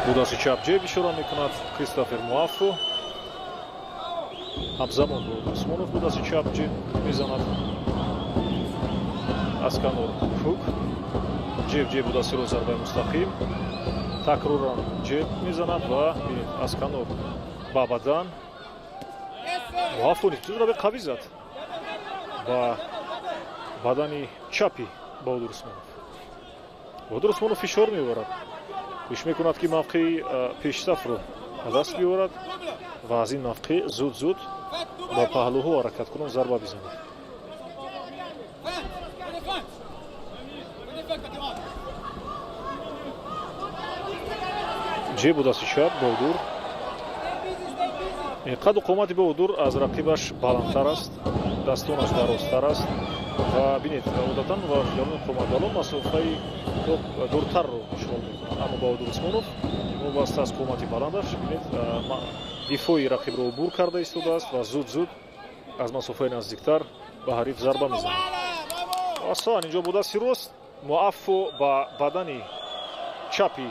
Бо дасти чап ҷеб ишора мекунад Кристофер Муаффо. Ҳамзамон Баҳодур Усмонов бо дасти чап ҷеб мезанад. Аз канор хук. Ҷеб ҷеб бо дасти рост зарбаи мустақим. Такроран ҷеб мезанад ва бинед аз канор ба бадан. Муаффо низ зарбаи қавӣ зад ба бадани чапи Баҳодур Усмонов. Баҳодур Усмонов фишор меоварад. Кӯшиш мекунад ки мавқеи пешсафро ба даст биёрад ва аз ин мавқеъ зуд-зуд ба паҳлӯҳо ҳаракат кунон зарба бизанад. Ҷеб бо дасти чап Баҳодур. Қаду қомати Баҳодур аз рақибаш баландтар аст, дастонаш дарозтар аст ва бинед, одатан варзишгарони қоматбаланд масофаи дуртарро ишғол мекунанд. Аммо Баҳодур Усмонов вобаста аз қомати баландаш, бинед, дифои рақибро убур карда истодааст ва зуд-зуд аз масофаи наздиктар ба ҳариф зарба мезанад. Аслан инҷо бо дасти рост Муаффо ба бадани чапи,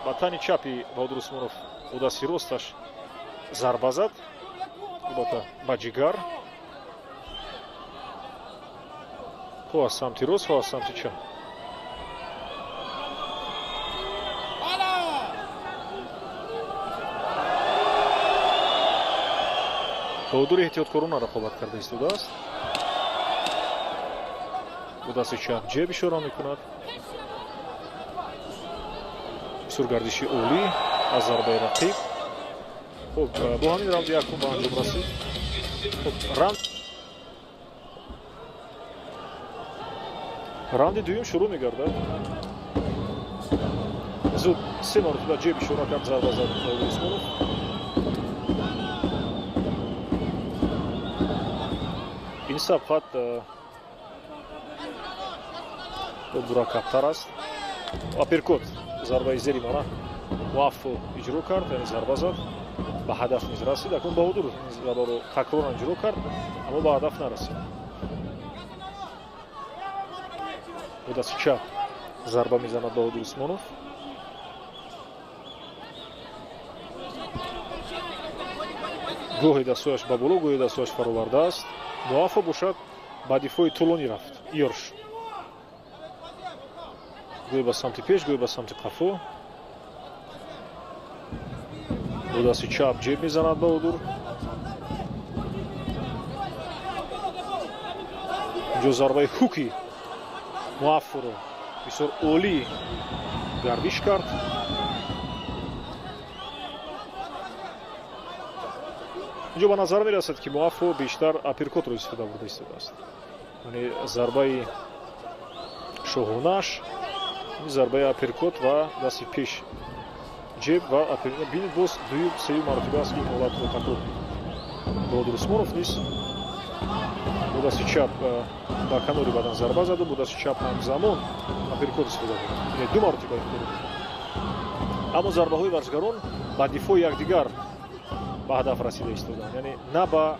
ба тани чапи Баҳодур Усмонов бо дасти росташ зарба зад, албатта ба ҷигар. Хоҳ аз самти рост, хоҳ аз самти чап. Баҳодур эҳтиёткорона рақобат карда истодааст. Бо дасти чап ҷеб ишора мекунад. Бисёр гардиши олӣ аз зарбаи рақиб. Хуб, бо ҳамин раунди якум ба анҷом расид. Хуб, раунди дуюм шурӯъ мегардад. Зуд се маротиба ҷеб ишора кард, зарба зад Баҳодур Усмонов. Ин сабқат мураккабтар аст. Аперкот зарбаи зери мана Муаффо иҷро кард, яъне зарба зад, ба ҳадаф низ расид. Акнун Баҳодур зарбаро такроран иҷро кард, аммо ба ҳадаф нарасид. Бо дасти чап зарба мезанад Баҳодур Усмонов. Гоҳе дастҳояш ба боло, гоҳе дастҳояш фаровардааст. Муаффо бошад ба дифои тӯлонӣ рафт. Ёрш гӯе ба самти пеш, гӯе ба самти қафо. Бо дасти чап ҷеб мезанад Баҳодур. Инҷо зарбаи хуки Муаффоро бисёр олӣ гардиш кард. Инҷо ба назар мерасад, ки Муаффо бештар аперкотро истифода бурда истодааст. Яъне зарбаи шоҳонаш, зарбаи аперкот ва дасти пеш ҷеб ва аперкот. Бинед, боз дуюм, сеюм маротиба аст, ки ин ҳолатро такрор мекунад. Баҳодур Усмонов низ бо дасти чап ба канори бадан зарба заду, бо дасти чап ҳамзамон аперкот истифода бурд. Яъне ду маротиба ин корро мекунад. Аммо зарбаҳои варзишгарон ба дифои якдигар ба ҳадаф расида истоданд, яъне на ба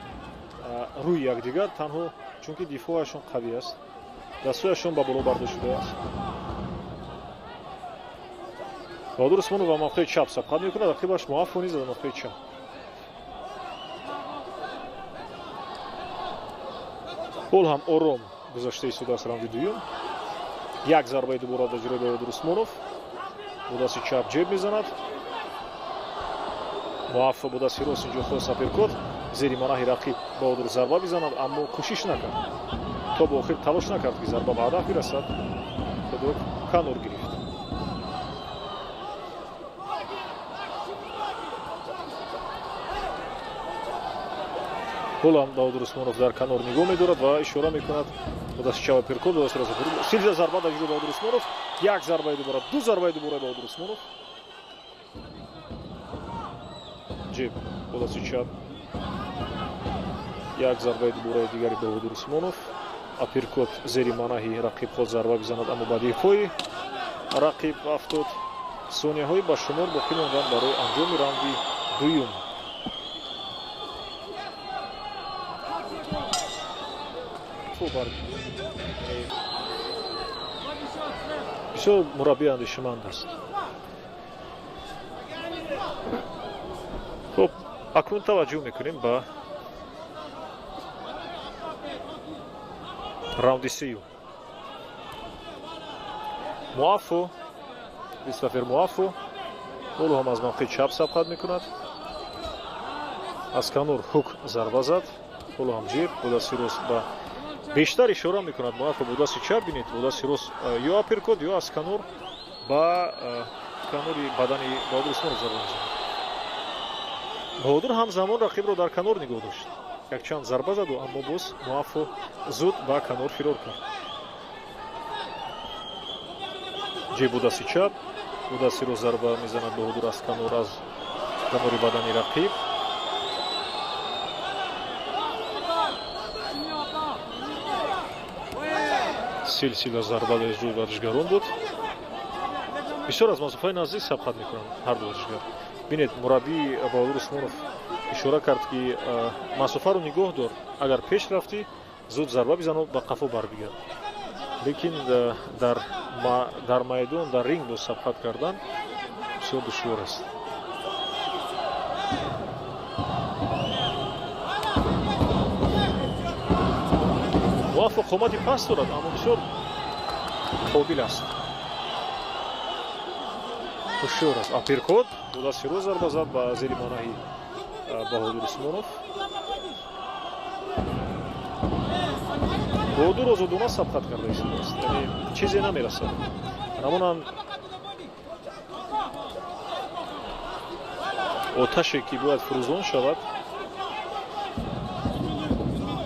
рӯи якдигар, танҳо чунки дифоашон қавӣ аст, дастҳояшон ба боло бардошта шудааст. Баҳодур Усмонов ба мавқеи чап сабқат мекунад, рақибаш Муаффо низ ба мавқеи чап. Ҳол ҳам ором гузашта истодааст раунди дуюм. Як зарбаи дубора дар ҷилои Баҳодур Усмонов. Бо дасти чап ҷеб мезанад. Муаффо бо дасти рост инҷо хост аперкот зери манаҳи рақиб Баҳодур зарба бизанад, аммо кӯшиш накард. То ба охир талош накард, ки зарба ба ҳадаф бирасад. Худро канор гирифт. Ҳолам Баҳодур Усмонов дар канор нигоҳ медорад ва ишора мекунад бо дасти чап аперкот, бо дасти рост аперкот. Силсила зарба дар ҷилои Баҳодур Усмонов. Як зарбаи дубора, ду зарбаи дубораи Баҳодур Усмонов. Ҷеб бо дасти чап. Як зарбаи дубораи дигари Баҳодур Усмонов. Аперкот зери манаҳи рақиб хост зарба бизанад, аммо ба дифои рақиб афтод. Сонияҳои ба шумор боқӣ монданд барои анҷоми раунди дуюм. Бисёр мураббӣ андешиманд аст. Акнун таваҷҷӯҳ мекунем ба раунди сеюм. Муаффо, Кристофер Муаффо ҳоло ҳам аз мавқеи чап сабқат мекунад. Аз канор хук зарба зад, ҳоло ҳам ҷеб бо дасти рост ба бештар ишора мекунад. Муаффо бо дасти чап, бинед, бо дасти рост ё апперкот, ё аз канор ба канори бадани Баҳодур Усмонов зарба мезанад. Баҳодур ҳамзамон рақибро дар канор нигоҳ дошт. Якчанд зарба заду, аммо боз Муаффо зуд ба канор фирор кард. Ҷеб бо дасти чап, бо дасти рост зарба мезанад Баҳодур аз канор, аз канори бадани рақиб. Силсила зарба зуд варзишгарон буд. Бисёр аз масофаи наздик сабқат мекунанд ҳар ду варзишгар. Бинед, мураббии Баҳодур Усмонов ишора кард, ки масофаро нигоҳ дор, агар пеш рафтӣ зуд зарба бизану ба қафо барбигард. Лекин дар майдон, дар ринг боз сабқат кардан бисёр душвор аст. Муаффо қомати паст дорад, аммо бисёр қобил аст, ҳушёр аст. Апперкот бо дасти рост зарба зад ба зери манаҳи Баҳодур Усмонов. Баҳодур озодона сабқат карда истодааст, яъне чизе намерасад. Ҳамонан оташе ки бояд фурӯзон шавад,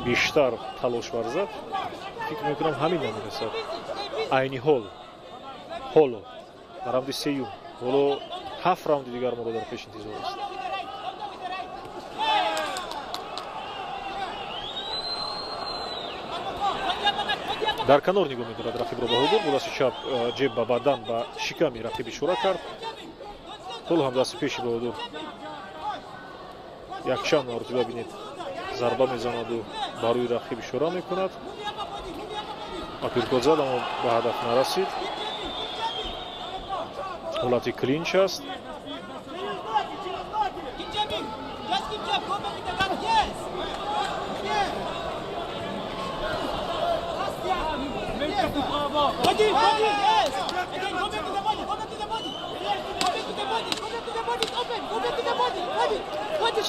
бештар талош варзад, фикр мекунам ҳамин намерасад. Айни ҳол, ҳоло дар раунди сеюм, ҳоло 7 раунди дигар моро дар пеш интизор аст. Дар канор нигоҳ медорад рақибро Баҳодур. Бо дасти чап ҷеб ба бадан, ба шиками рақиб ишора кард. Ҳоло ҳам дасти пеши Баҳодур якчанд маротиба, бинед, зарба мезанаду ба рӯи рақиб ишора мекунад. Апперкот зад, аммо ба ҳадаф нарасид. Ҳолати клинч аст.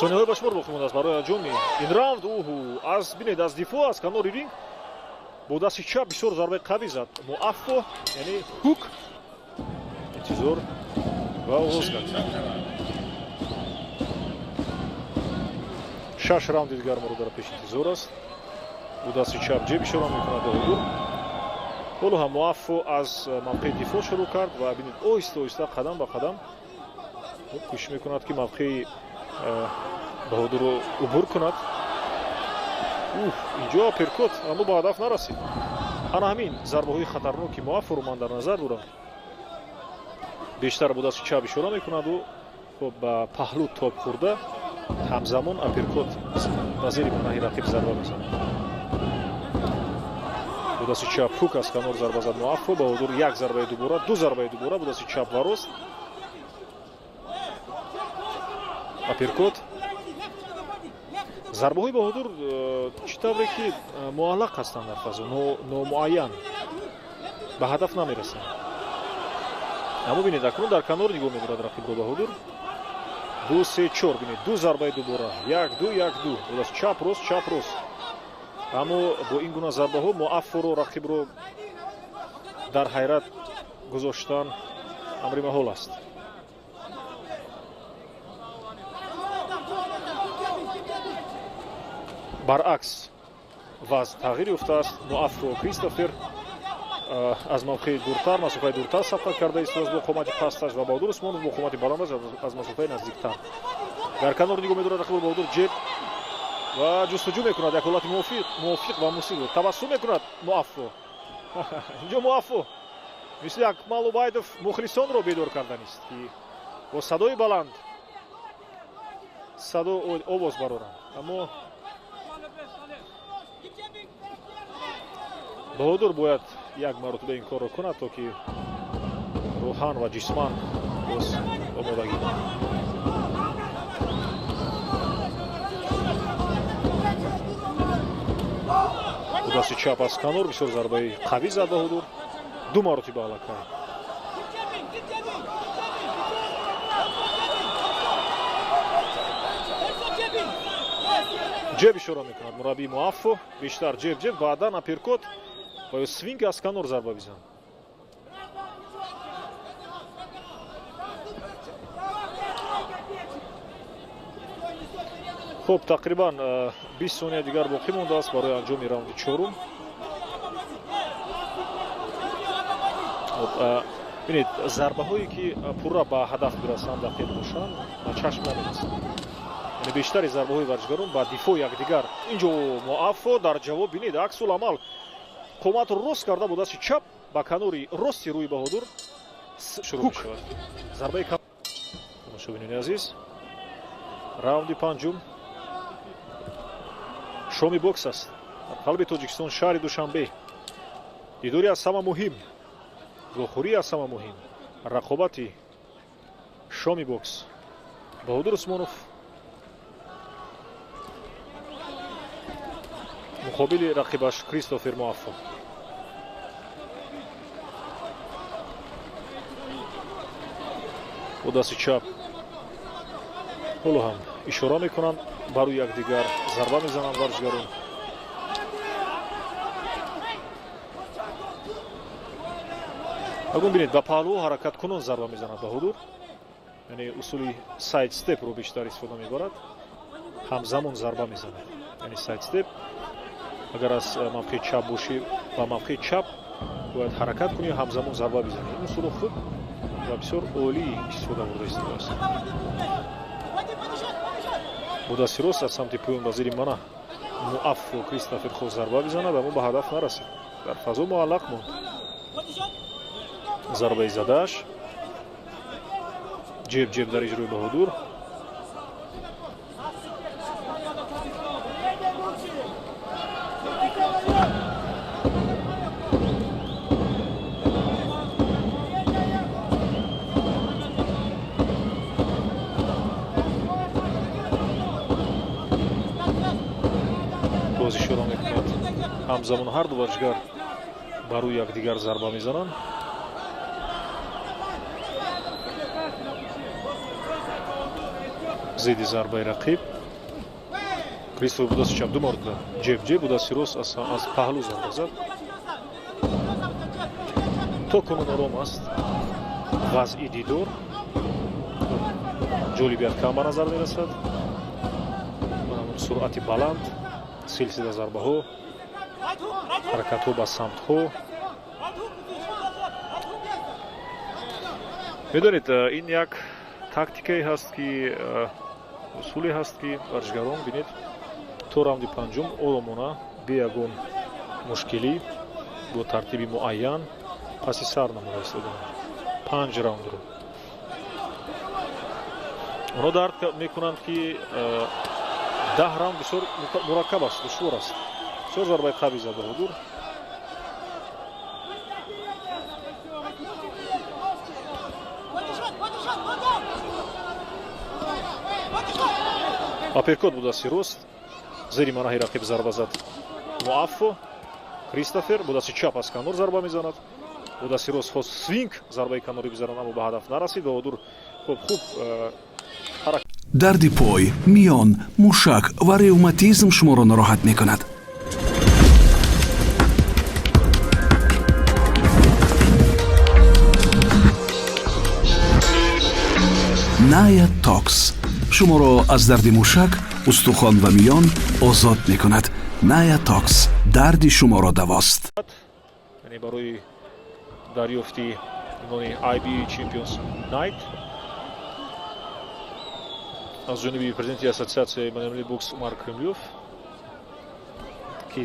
Сонияҳои ба шумор боқӣ мондааст барои анҷоми ин раунд. Уҳу, аз бинед, аз дифоъ, аз канори ринг бо дасти чап бисёр зарбаи қавӣ зад Муаффо, яъне ҳук. Интизор ва оғоз кард. 6 раунди дигар моро дар пеш интизор аст. Бо дасти чап ҷеб ишора мекунад Баҳодур. Ҳоло ҳам Муаффо аз мавқеи дифоъ шурӯъ кард ва бинед, оҳиста оҳиста, қадам ба қадам кӯшиш мекунад, ки мавқеи Баҳодурро убур кунад. Уф, инҷо апперкот, аммо ба ҳадаф нарасид. Ана ҳамин зарбаҳои хатарноки Муаффоро ман дар назар дорам. Бештар бо дасти чап ишора мекунаду хоб ба паҳлӯ тоб хӯрда, ҳамзамон апперкот ба зери манаҳи рақиб зарба мезанад. Бо дасти чап хук аз канор зарба зад Муаффо. Баҳодур як зарбаи дубора, ду зарбаи дубора бо дасти чап ва рост. Апперкот. Зарбаҳои Баҳодур чӣ тавре ки муаллақ ҳастанд дар фазо, номуайян, ба ҳадаф намерасанд. Аммо бинед, акнун дар канор нигоҳ медорад рақибро Баҳодур. 2, 3, 4, бинед, ду зарбаи дубора, 1, 2, 1, 2, бо даст чап, рост, чап, рост. Аммо бо ин гуна зарбаҳо Муаффоро, рақибро дар ҳайрат гузоштан амри маҳол аст. Баръакс, вазн тағйир ёфтааст. Муаффо Кристофер аз мавқеи дуртар, масофаи дуртар сабқат карда истодааст бо қомати пасташ ва Баҳодур Усмонов бо қомати баландаш аз масофаи наздиктар. Дар канор нигоҳ медорад рақибро Баҳодур, ҷеб ва ҷустуҷӯ мекунад як ҳолати мувофиқ ва мусиб. Табассум мекунад Муаффо. Инҷо Муаффо мисли Акмал Убайдов мухлисонро бедор карданист, ки бо садои баланд садо овоз бароранд. Аммо Баҳодур бояд як маротиба ин корро кунад, то ки рӯҳан ва ҷисман боз омодагӣ. Бо дасти чап аз канор бисёр зарбаи қавӣ зад Баҳодур. Ду маротиба аллакай. Ҷеб ишора мекунад мураббии Муаффо. Бештар ҷеб ҷеб, баъдан аперкот ва ё свинг аз канор зарба бизан. Хуб, тақрибан 20 сония дигар боқӣ мондааст барои анҷоми раунди чорум. Бинед, зарбаҳое ки пурра ба ҳадаф бирасанд, дақиқ бошанд, ба чашм намерасанд. Яъне бештари зарбаҳои варзишгарон ба дифои якдигар. Инҷо Муаффо дар ҷавоб, бинед, аксул амал қоматро рост карда бо дасти чап ба канори рости рӯи Баҳодур шурӯъ мешавад. Зарбаи тамошобинони азиз, раунди панҷум шоми бокс аст дар қалби Тоҷикистон, шаҳри Душанбе. Дидори аз ҳама муҳим, вохӯрӣ аз ҳама муҳим, рақобати шоми бокс. Баҳодур Усмонов муқобили рақибаш Кристофер Муаффо. Бо дасти чап ҳоло ҳам ишора мекунанд ба рӯи якдигар, зарба мезананд варзишгарон. Агун бинед, ба паҳлӯ ҳаракаткунон зарба мезанад Баҳодур. Яъне усули сайд степро бештар истифода мебарад, ҳамзамон зарба мезанад. Яъне сайд степ, агар аз мавқеи чап бошӣ, ба мавқеи чап бояд ҳаракат кунӣ, ҳамзамон зарба бизанӣ. Ин усулро хуб ва бисёр олӣ истифода бурда истодааст. Бо дасти рост аз самти поён ба зери мана Муаффо Кристофер хост зарба бизанад, аммо ба ҳадаф нарасид. Дар фазо муаллақ монд. Зарбаи задааш ҷеб ҷеб дар иҷрои Баҳодур. Боз ишора мекунад. Ҳамзамон ҳар ду варзишгар ба рӯи якдигар зарба мезананд. Зидди зарбаи рақиб Кристофер бо дасти чап ду маротиба ҷеб ҷеб, бо дасти рост аз паҳлӯ зарба зад. То кунун ором аст вазъи дидор. Ҷолибият кам ба назар мерасад. Суръати баланд, силсила зарбаҳо, ҳаракатҳо ба самтҳо. Медонед, ин як тактикае ҳаст ки усуле ҳаст ки варзишгарон, бинед, то раунди панҷум оромона, бе ягон мушкилӣ, бо тартиби муайян паси сар намуда истоданд 5 раундро. Онҳо дарк мекунанд ки 10 раунд бисёр мураккаб аст, душвор аст. Бисёр зарбаи қавӣ зад Баҳодур. Аперкот бо дасти рост зери манаҳи рақиб зарба зад Муаффо. Кристофер бо дасти чап аз канор зарба мезанад. Бо дасти рост хост свинг зарбаи канорӣ бизанад, аммо ба ҳадаф нарасид. Баҳодур хуб хуб Дарди пой, миён, мушак ва ревматизм шуморо нороҳат мекунад. Ная Токс шуморо аз дарди мушак, устухон ва миён озод мекунад. Ная Токс дарди шуморо давост. Яъне барои дарёфти унвони IBA Champions Night аз ҷониби президенти ассотсиатсияи байналмилалии бокс Умар Кремлёв, ки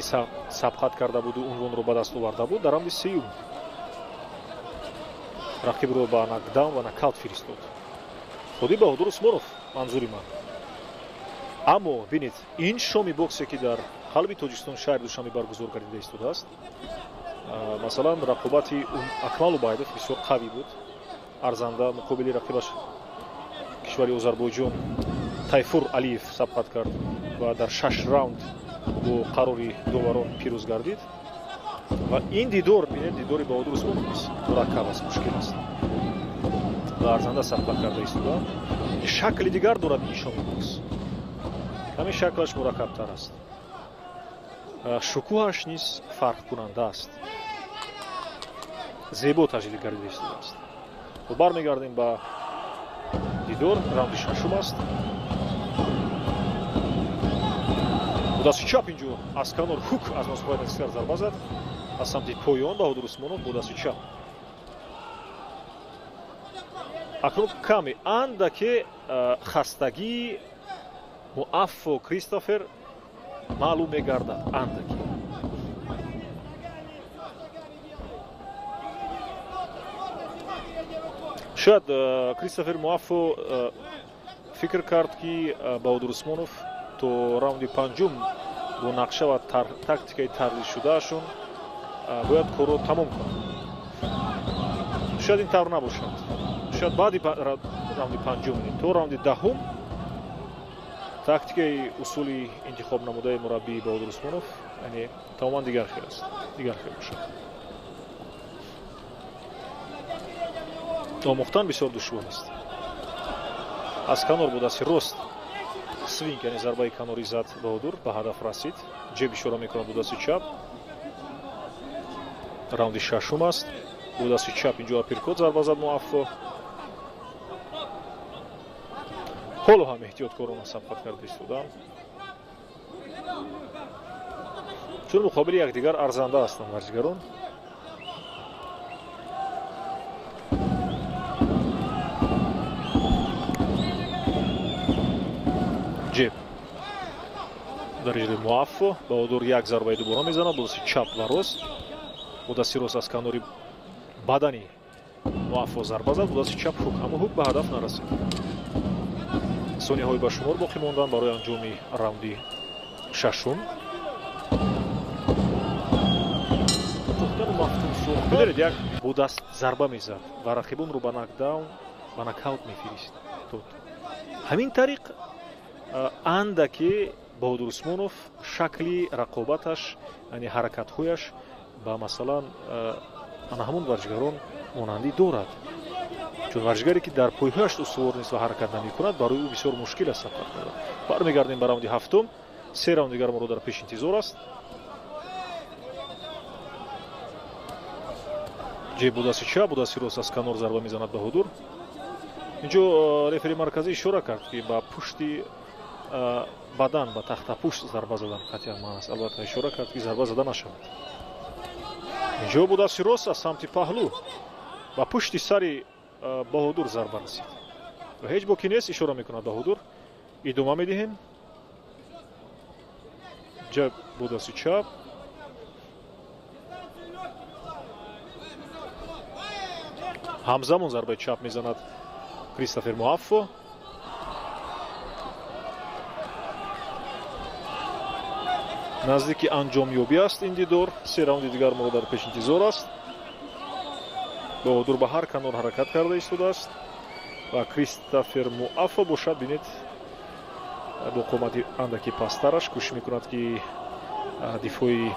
сабқат карда буду унвонро ба даст оварда буд, дар раунди сеюм рақибро ба нокдаун ва нокаут фиристод. Худи Баҳодур Усмонов манзури ман. Аммо бинед, ин шоми боксе ки дар қалби Тоҷикистон, шаҳри Душанбе баргузор гардида истодааст, масалан, рақобати Акмал Убайдов бисёр қавӣ буд. Арзанда муқобили рақибаш кишвари Озарбойҷон Тайфур Алиев сабқат кард ва дар 6 раунд бо қарори доварон пирӯз гардид. Ва ин дидор, бинед, дидори Баҳодур Усмонов низ мураккаб аст, мушкил аст ва арзанда сабқат карда истода. Шакли дигар дорад нишони бокс, каме шаклаш мураккабтар аст, шукӯҳаш низ фарқкунанда аст, зебо таҷлил гардида истодааст. Бармегардем ба дидор, раунди шашум аст. Бо дасти чап инҷо аз канор хук аз масофаи наздиктар зарба зад аз самти поён Баҳодур Усмонов бо дасти чап. Акнун каме андаке хастагии Муаффо Кристофер маълум мегардад, андаке. Шояд Кристофер Муаффо фикр кард, ки Баҳодур Усмонов то раунди панҷум бо нақша ва тактикаи таҳлилшудаашон бояд корро тамом кунад. Шояд ин тавр набошад, шояд баъди раунди панҷум то раунди 10-ум тактикаи усули интихоб намудаи мураббии Баҳодур Усмонов, яъне, тамоман дигар хел аст, дигар хел бошад. Омӯхтан бисёр душвор аст. Аз канор бо дасти рост свинг, яъне зарбаи канорӣ зад Баҳодур, ба ҳадаф расид. Ҷеб ишора мекунад бо дасти чап. Раунди шашум аст. Бо дасти чап инҷо апперкот зарба зад Муаффо. Ҳоло ҳам эҳтиёткорона сабқат карда истодам, чун муқобили якдигар арзанда ҳастанд варзигарон. Ҷеб дар иҷрои Муаффо. Баҳодур як зарбаи дубора мезанад бо дасти чап ва рост. Бо дасти рост аз канори бадани Муаффо зарба зад, бо дасти чап хук, аммо хук ба ҳадаф нарасид. Сонияҳои ба шумор боқӣ монданд барои анҷоми раунди шашум. Бидонед, як бо даст зарба мезад ва рақибонро ба нокдаун, ба нокаут мефиристод. Ҳамин тариқ андаке Баҳодур Усмонов шакли рақобаташ, яъне ҳаракатҳояш ба, масалан, ана ҳамон варзишгарон монандӣ дорад, чун варзишгаре, ки дар пойҳояш устувор нест ва ҳаракат намекунад, барои ӯ бисёр мушкил аст сабқат кардан. Бармегардем ба раунди ҳафтум. Се раунд дигар моро дар пеш интизор аст. Ҷеб бо дасти чап, бо дасти рост аз канор зарба мезанад Баҳодур. Инҷо рефери марказӣ ишора кард, ки ба пушти бадан, ба тахтапушт зарба задан қатъиян манъ аст. Албатта, ишора кард, ки зарба зада нашавад. Инҷо бо дасти рост аз самти паҳлӯ ба пушти сари Баҳодур зарба расид ва ҳеҷ боки нест, ишора мекунад Баҳодур. Идома медиҳем. Ҷеб бо дасти чап. Ҳамзамон зарбаи чап мезанад Кристофер Муаффо. Наздики анҷомёбӣ аст ин дидор. Се раунди дигар моро дар пеш интизор аст. Баҳодур ба ҳар канор ҳаракат карда истодааст ва Кристофер Муаффо бошад, бинед, бо қомати андаки пасттараш кӯшиш мекунад, ки дифои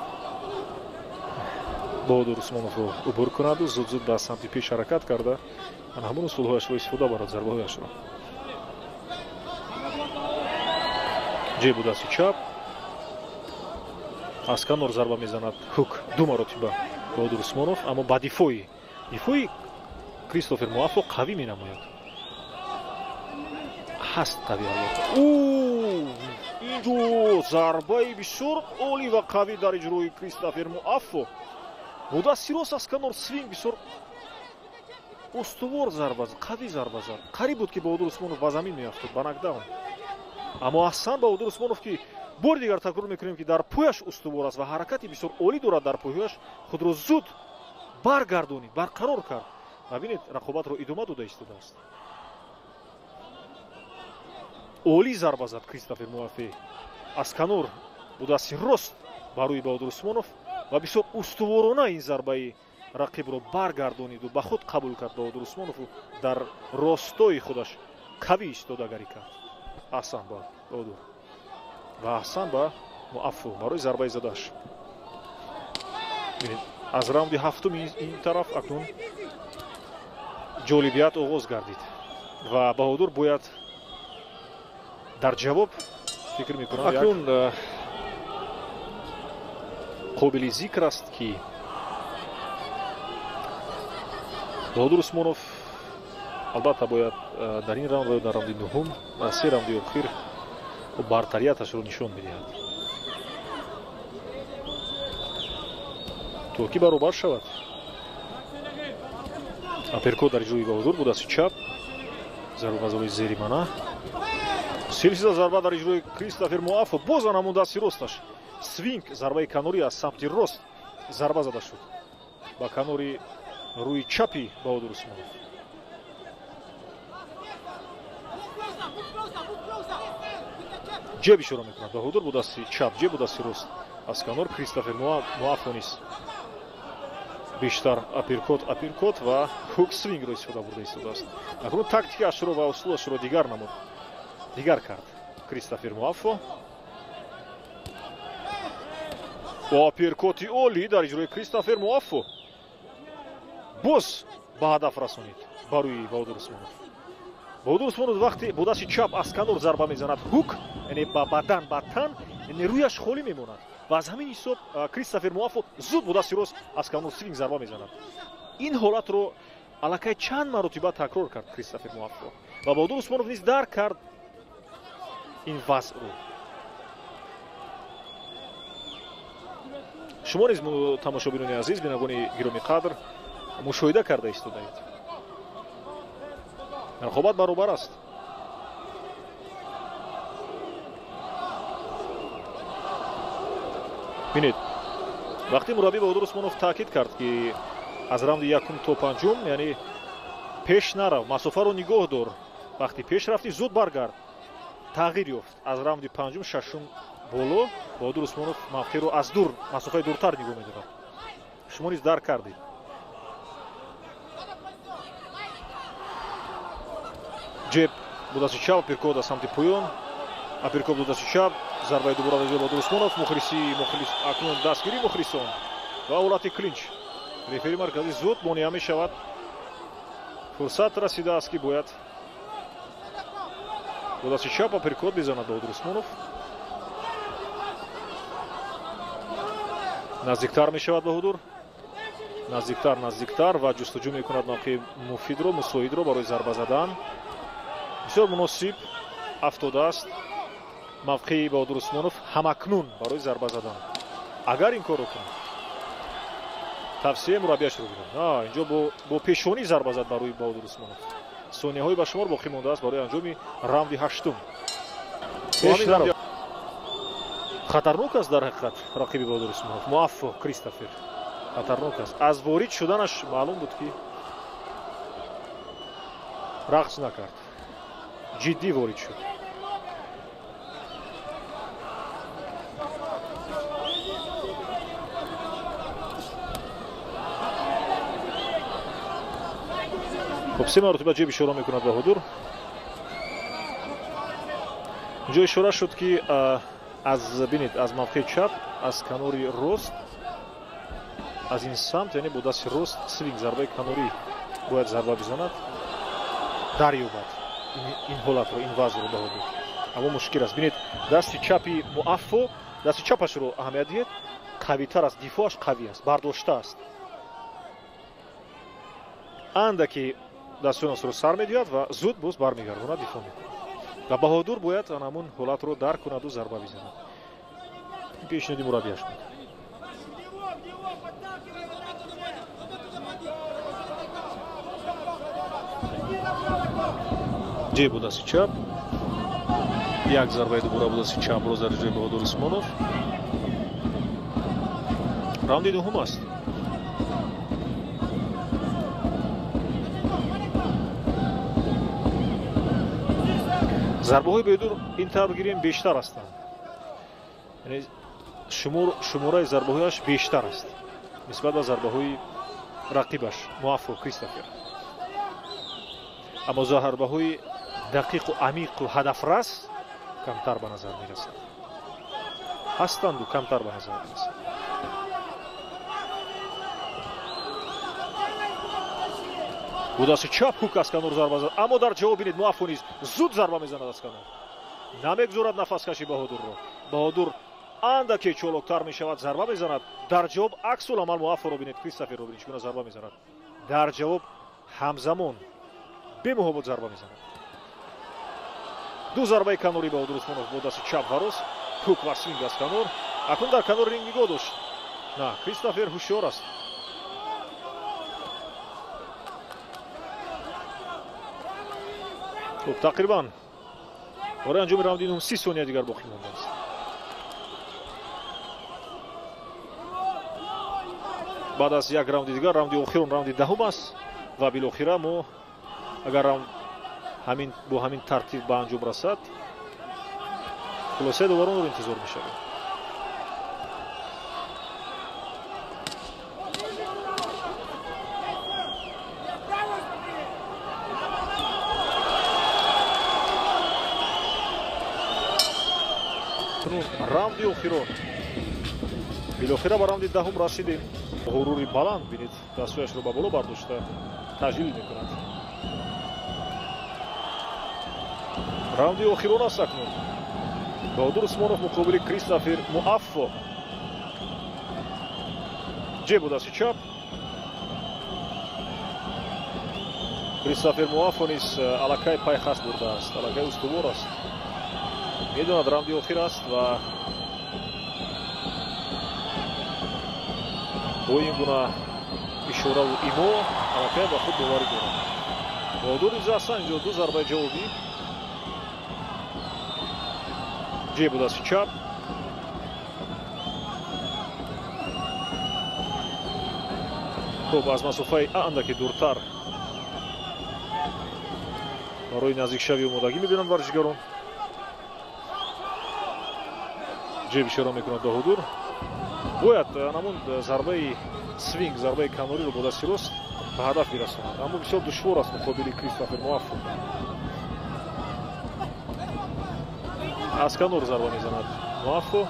Баҳодур Усмоновро убур кунаду зуд зуд ба самти пеш ҳаракат карда, ана ҳамон усулҳояшро истифода барад, зарбаҳояшро. Ҷеб бо дасти чап. Аз канор зарба мезанад, хук ду маротиба Баҳодур Усмонов, аммо ба дифои Кристофер Муаффо қавӣ менамояд, ҳаст қавӣ албатта. Инҷо зарбаи бисёр олӣ ва қавӣ дар иҷрои Кристофер Муаффо. Бо дасти рост аз канор свинг, бисёр устувор зарба зад, қавӣ зарба зад. Қариб буд, ки Баҳодур Усмонов ба замин меафтод, ба нокдаун. Аммо аҳсан Баҳодур Усмонов, ки бори дигар такрор мекунем, ки дар пояш устувор аст ва ҳаракати бисёр олӣ дорад дар пойҳояш, худро зуд баргардонид, барқарор кард ва, бинед, рақобатро идома дода истодааст. Олӣ зарба зад Кристофер Муаффо аз канор бо дасти рост ба рӯи Баҳодур Усмонов ва бисёр устуворона ин зарбаи рақибро баргардониду ба худ қабул кард Баҳодур Усмонову дар ростои худаш қавӣ истодагарӣ кард. Аҳсан ба Баҳодур ва аҳсан ба Муаффо барои зарбаи задааш. Бинед, аз раунди ҳафтум ин тараф акнун ҷолибият оғоз гардид ва Баҳодур бояд дар ҷавоб фикр мекунам. Акнун қобили зикр аст, ки Баҳодур Усмонов албатта бояд дар ин раунд ва дар раунди нуҳум ва се раунди охир бартарияташро нишон медиҳад, то ки баробар шавад. Аперкот дар иҷрои Баҳодур бо дасти чап, зарба зори зери мана, силсила зарба дар иҷрои Кристофер Муаффо, боз ҳамон дасти росташ свинг, зарбаи канорӣ аз самти рост зарба зада шуд ба канори рӯи чапи Баҳодур Усмонов. Ҷеб ишора мекунад Баҳодур бо дасти чап, ҷеб бо дасти рост аз канор. Кристофер Муаффо низ бештар аперкот, аперкот ва хук свингро истифода бурда истодааст. Акнун тактикаашро ва услубашро дигар намуд, дигар кард Кристофер Муаффо. Аперкоти олӣ дар иҷрои Кристофер Муаффо боз ба ҳадаф расонид ба рӯи Баҳодур Усмонов. Баҳодур Усмонов вақте бо дасти чап аз канор зарба мезанад, ҳук, яъне ба бадан, ба тан, яъне рӯяш холӣ мемонад ва аз ҳамин ҳисоб Кристофер Муаффо зуд бо дасти рост аз канор свинг зарба мезанад. Ин ҳолатро аллакай чанд маротиба такрор кард Кристофер Муаффо ва Баҳодур Усмонов низ дарк кард ин вазъро. Шумо низ, тамошобинони азиз, бинандагони гиромиқадр, мушоҳида карда истодаед. Рақобат баробар аст. Бинед, вақте мураббӣ Баҳодур Усмонов таъкид кард, ки аз раунди якум то панҷум, яъне пеш нарав, масофаро нигоҳ дор, вақте пеш рафтӣ зуд баргард, тағйир ёфт. Аз раунди панҷум, шашум боло Баҳодур Усмонов мавқеъро аз дур, масофаи дуртар нигоҳ медорад. Шумо низ дарк кардед. Ҷеб бо дасти чап, аперкот аз самти поён, аперкот бо дасти чап, зарбаи дубора дар иҷрои Баҳодур Усмонов. Мухлиси, мухлис, акнун дастгирии мухлисон ва ҳолати клинч. Рефери марказӣ зуд монеа мешавад. Фурсат расидааст, ки бояд бо дасти чап аперкот бизанад Баҳодур Усмонов. Наздиктар мешавад Баҳодур, наздиктар, наздиктар ва ҷустуҷӯ мекунад мавқеи муфидро, мусоидро барои зарба задан. Бисёр муносиб афтодааст мавқеи Баҳодур Усмонов ҳамакнун барои зарба задан. Агар ин корро кунад, тавсияи мураббияшро гирад. Инҷо бо пешонӣ зарба зад бар рӯи Баҳодур Усмонов. Сонияҳои ба шумор боқӣ мондааст барои анҷоми раунди ҳаштум. Хатарнок аст дар ҳақиқат рақиби Баҳодур Усмонов, Муаффо Кристофер хатарнок аст. Аз ворид шуданаш маълум буд, ки рақс накард, ҷиддӣ ворид шуд. Хуб, се маротиба ҷеб ишора мекунад Баҳодур. Инҷо ишора шуд, ки аз, бинед, аз мавқеи чап, аз канори рост, аз ин самт, яъне бо дасти рост свинг, зарбаи канорӣ бояд зарба бизанад, дарёбад ин ҳолатро, ин вазъро Баҳодур. Аммо мушкил аст. Бинед, дасти чапи Муаффо, дасти чапашро аҳамият диҳед, қавитар аст, дифоаш қавӣ аст, бардошта аст. Андаки дастонашро сар медиҳад ва зуд боз бармегардонад, дифоъ мекунад. Ва Баҳодур бояд ҳамон ҳолатро дарк кунаду зарба бизанад. Ин пешниҳоди мураббияш буд. Ҷеб бо дасти чап, як зарбаи дубора бо дасти чап рост дар иҷрои Баҳодур Усмонов. Раунди дуҳум аст. Зарбаҳои бедур ин тавр гирем бештар ҳастанд, яъне шумораи зарбаҳояш бештар аст нисбат ба зарбаҳои рақибаш Муаффо Кристофер. Аммо зарбаҳои дақиқу амиқу ҳадафрас Камтар ба назар мерасад, ҳастанду камтар ба назар мерасад. Бо дасти чап хук аз канор зарба зад, аммо дар ҷавоб бинед, Муаффо низ зуд зарба мезанад аз канор, намегузорад нафаскаши Баҳодурро. Баҳодур андаке чолоктар мешавад, зарба мезанад. Дар ҷавоб аксул амал Муаффоро бинед, Кристоферро бинед, чӣ гуна зарба мезанад. Дар ҷавоб ҳамзамон бемуҳобот зарба мезанад. Ду зарбаи канори Баҳодур Усмонов бо дасти чап ва рост, хук ва свинг аз канор. Акнун дар канори ринг нигоҳ дошт. На, Кристофер ҳушёр аст. Хуб, тақрибан барои анҷоми раунди нум 30 сония дигар боқӣ мондааст. Баъд аз як раунди дигар, раунди охирон, раунди даҳум аст ва билохира мо агар раунд ҳамин бо ҳамин тартиб ба анҷом расад, хулосаи доваронро интизор мешавем. Раунди охирон, билохира ба раунди даҳум расидем. Ғурури баланд бинед, дастҳояшро ба боло бардошта таҷлил мекунад. Раунди охирон аст акнун. Баҳодур Усмонов муқобили Кристофер Муаффо. Ҷеб бо дасти чап. Кристофер Муаффо низ аллакай пайхаст бурдааст, аллакай устувор аст. Медонад, раунди охир аст ва бо ин гуна ишораву имо аллакай ба худ боварӣ дорад. Баҳодур низ ҳастанд инҷо, ду зарбаи ҷавобӣ. Ҷеб бо дасти чап. Хуб, аз масофаи андаке дуртар барои наздикшавӣ омодагӣ мебинанд варзишгарон. Ҷеб ишора мекунад Баҳодур. Бояд ҳамон зарбаи свинг, зарбаи канориро бо дасти рост ба ҳадаф бирасонад, аммо бисёр душвор аст муқобили Кристофер Муаффо. Аз канор зарба мезанад Муаффо.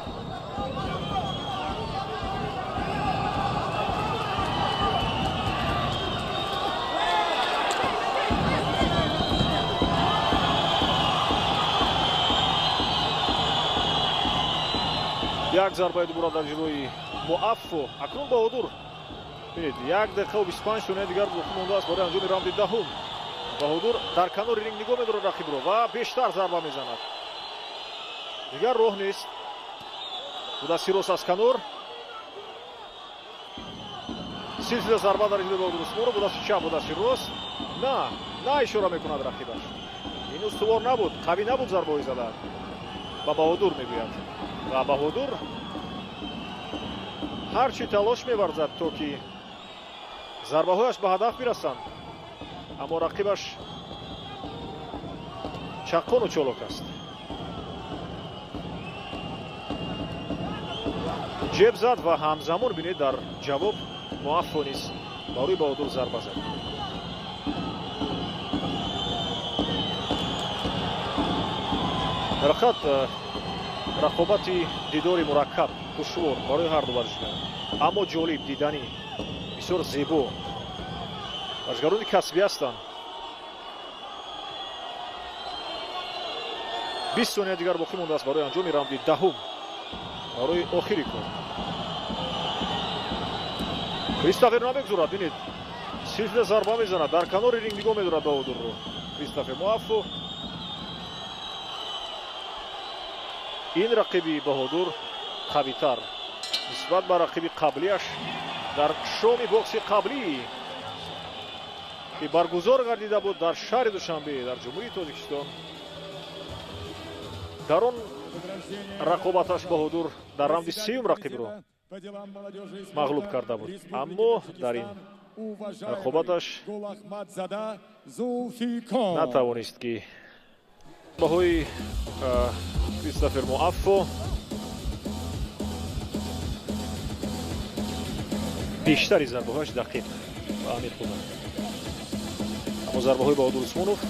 Як зарбаи дубора дар ҷилои Муаффо. Акнун Баҳодур, бинед, 1 дақиқаву 25 сония дигар боқӣ мондааст барои анҷоми раунди даҳум. Баҳодур дар канори ринг нигоҳ медорад рақибро ва бештар зарба мезанад. Дигар роҳ нест. Бо дасти рост аз канор. Силсила зарба дар ҷилои Баҳодур Усмонов, бо дасти чап, бо дасти рост. На, на ишора мекунад рақибаш. Ин устувор набуд, қавӣ набуд зарбаҳои зада. Ба Баҳодур мегӯяд. Ва Баҳодур ҳарчи талош меварзад, то ки зарбаҳояш ба ҳадаф бирасанд, аммо рақибаш чаққону чолок аст. Ҷеб зад ва ҳамзамон бинед, дар ҷавоб Муаффо низ ба рӯи Баҳодур зарба зад. Дар ҳақиқат рақобати дидори мураккаб, душвор барои ҳар ду варзишгар, аммо ҷолиб, диданӣ, бисёр зебо. Варзишгарони касбӣ ҳастанд. 20 сония дигар боқӣ мондааст барои анҷоми раунди даҳум, барои охири кор. Кристофер намегузорад, бинед, силсила зарба мезанад, дар канори ринг нигоҳ медорад Баҳодурро Кристофер Муаффо. Ин рақиби Баҳодур қавитар нисбат ба рақиби қаблиаш дар шоми бокси қаблӣ, ки баргузор гардида буд дар шаҳри Душанбе, дар Ҷумҳурии Тоҷикистон. Дар он рақобаташ Баҳодур дар раунди сеюм рақибро мағлуб карда буд, аммо дар ин рақобаташ натавонист, ки баҳои Кристофер Муаффо бештари зарбаҳояш дақиқ ва амиқ буданд, аммо зарбаҳои Баҳодур Усмонов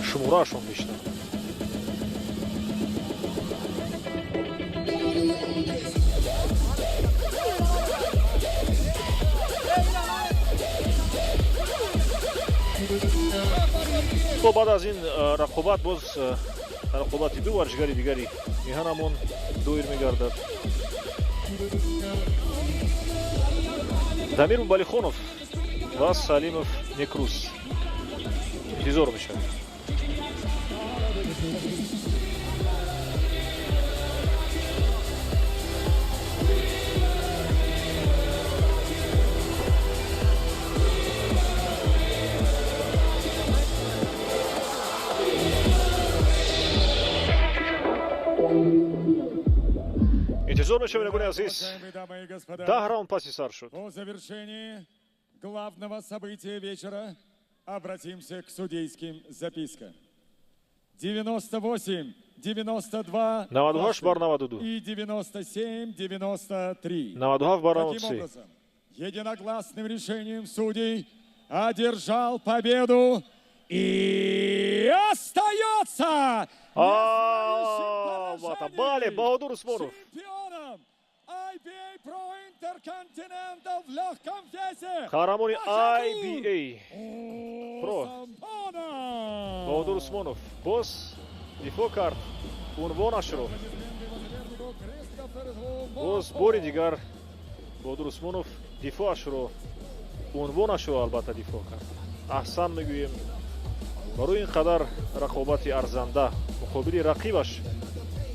шумораашон бештар. Хуб, баъд аз ин рақобат боз рақобати ду варзишгари дигари меҳанамон доир мегардад. Дамир Мубалихонов ва Салимов Некрус интизор мешавем. Интизор мешавем, бинандагони азиз. 10 раунд паси сар шуд. По завершении главного события вечера обратимся к судейским запискам. 98, 92 98 бар 92 и 97, 93. 97 бар Таким 93. образом, единогласным решением судей одержал победу и остается Албатта, бале, Баҳодур Усмонов чемпионом IBA Pro Intercontinental в легком весе. Қаҳрамони IBA Pro Усмонов. Баҳодур Усмонов боз дифоъ кард унвонашро. Боз бори дигар Баҳодур Усмонов дифоашро, унвонашро албатта дифоъ кард. Аҳсан мегӯем барои ин қадар рақобати арзанда муқобили рақибаш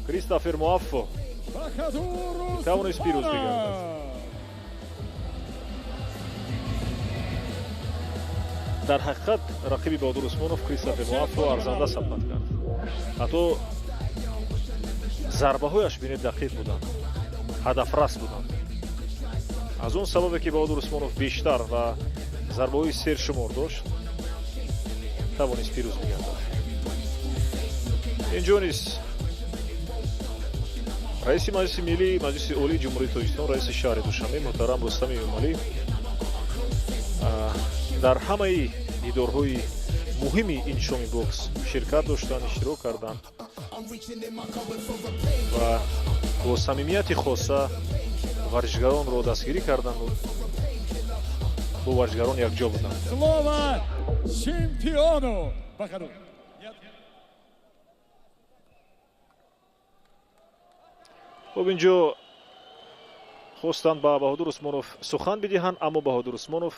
Кристофер Муаффо Баҳодур тавонист пирӯз бигардад. Усмонов. Дар ҳақиқат рақиби Баҳодур Усмонов Кристофер Муаффо арзанда сабқат кард. Ҳатто зарбаҳояш, бинед, дақиқ буданд, ҳадафрас буданд. Аз он сабабе ки Баҳодур Усмонов бештар ва зарбаҳои сершумор дошт, тавонист пирӯз бигардад. Инҷо низ раиси Маҷлиси Миллӣ, Маҷлиси Олии Ҷумҳурии Тоҷикистон, раиси шаҳри Душанбе муҳтарам Рустами Эмомалӣ дар ҳамаи дидорҳои муҳими ин шоми бокс ширкат доштанд, иштирок карданд ва бо самимияти хоса варзишгаронро дастгирӣ карданду бо варзишгарон якҷо буданд. Слово чемпиону Баҳодур. Нет. Хуб, инҷо хостанд ба Баҳодур Усмонов сухан бидиҳанд, аммо Баҳодур Усмонов,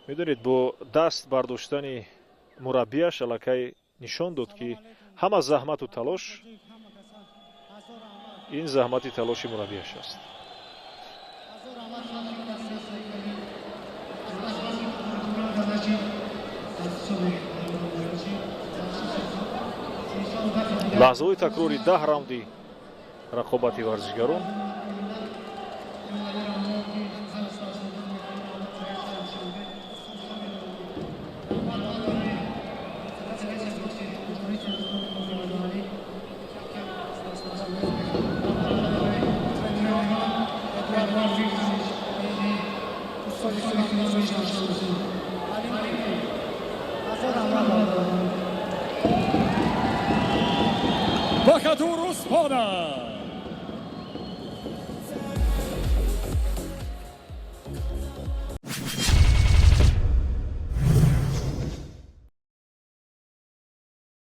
медонед, бо даст бардоштани мураббияш аллакай нишон дод, ки ҳама заҳмату талош ин заҳмати талоши мураббияш аст. Лаҳзаҳои такрори 10 раунди рақобати варзишгарон.